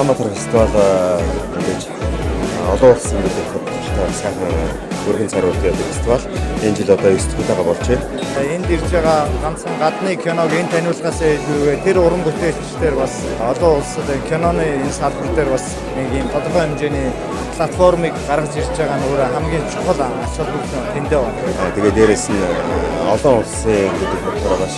Улаанбаатар фестивал гэж олон улсын гэдэг хөтөлбөртэй сайхан өргөн царуулт явдаг фестивал. Энэ жил одоо 9 дахь удаага болж байна. Энд ирж байгаа ганцхан гадны киног энэ таниулахаас илүүгээ тэр уран бүтээлчдэр бас олон улсад киноны энэ салбар дээр бас нэг юм тодорхой хэмжээний платформыг гаргаж ирж байгаа нь өөрөө хамгийн чухал ач холбогдол тэндээ байна. Тэгээ дээрээс нь олон улсын гэдэг бодлороо маш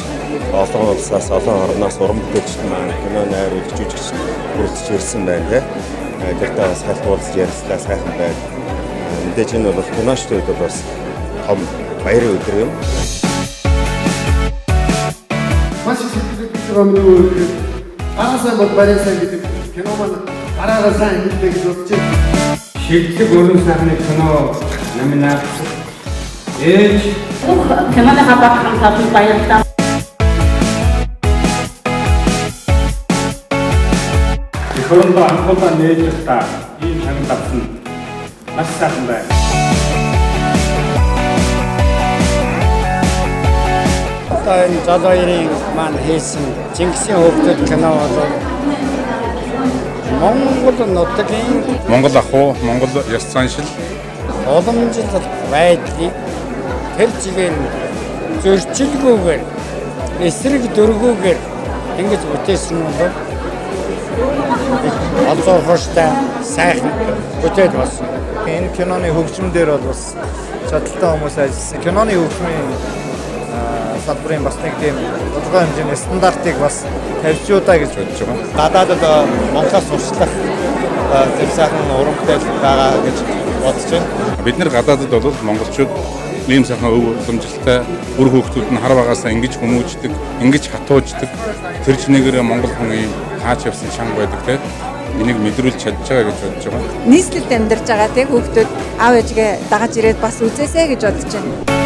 олон улсаас олон орноос уран бүтээлчд маань кино найруулагч, жүжигч хүрэлцэж ирсэн байна те. Тэртэй бас хальт уулзаж ярилцлаа сайхан байна. Мэдээж энэ бол киночдын үед бол бас том баярын өдөр юм. Маш их сэтгэл хөдлөж байгаа миний өөр гараа сайн бол барай сайн гэдэг кино маань гараараа сайн хэллээ гэж бодож байна. Шигтлэг өрн сайхны кино номинац ээж бүх киноны хабахан талд баярлалаа. Эх орондоо анхудаа нээж та ийм шагнал авсан маш сайхан байна. Одоо энэ Золоёрын маань хийсэн Чингисийн хөвгүүд кино бол Монгол нутгийн Монгол ахуй, Монгол ёс заншил, уламжлалт байдлыг тэр чигээр зөрчилгүйгээр эсрэг дөргүүгээр ингэж бүтээсэн нь бол олзуурхоштой сайхан бүтээл болсон. Энэ киноны хөгжим дээр бол бас чадaltaй хүмүүс ажилласан. Киноны хөгжмийн салбарын бас нэг тийм тодорхой хэмжээний стандартыг бас тавьчуудаа гэж бодож байгаа. Гадаадад Монголоос сурчлах зөв сайхан уран бүтээл байгаа гэж бодож байна. Бид нар гадаадад бол монголчууд ийм сайхан өв уламжлалтай үр хүүхдүүд нь хар багаасаа ингэж хүмүүждэг, ингэж хатууждаг. Тэр чинээгээр монгол хүн ийм хаач явсан шанга байдаг те. Энийг мэдрүүлж чадж байгаа гэж бодож байгаа. Нийслэлд амьдарч байгаа те хүүхдүүд аав ээжгээ дагаж ирээд бас үзээсэй гэж бодож байна.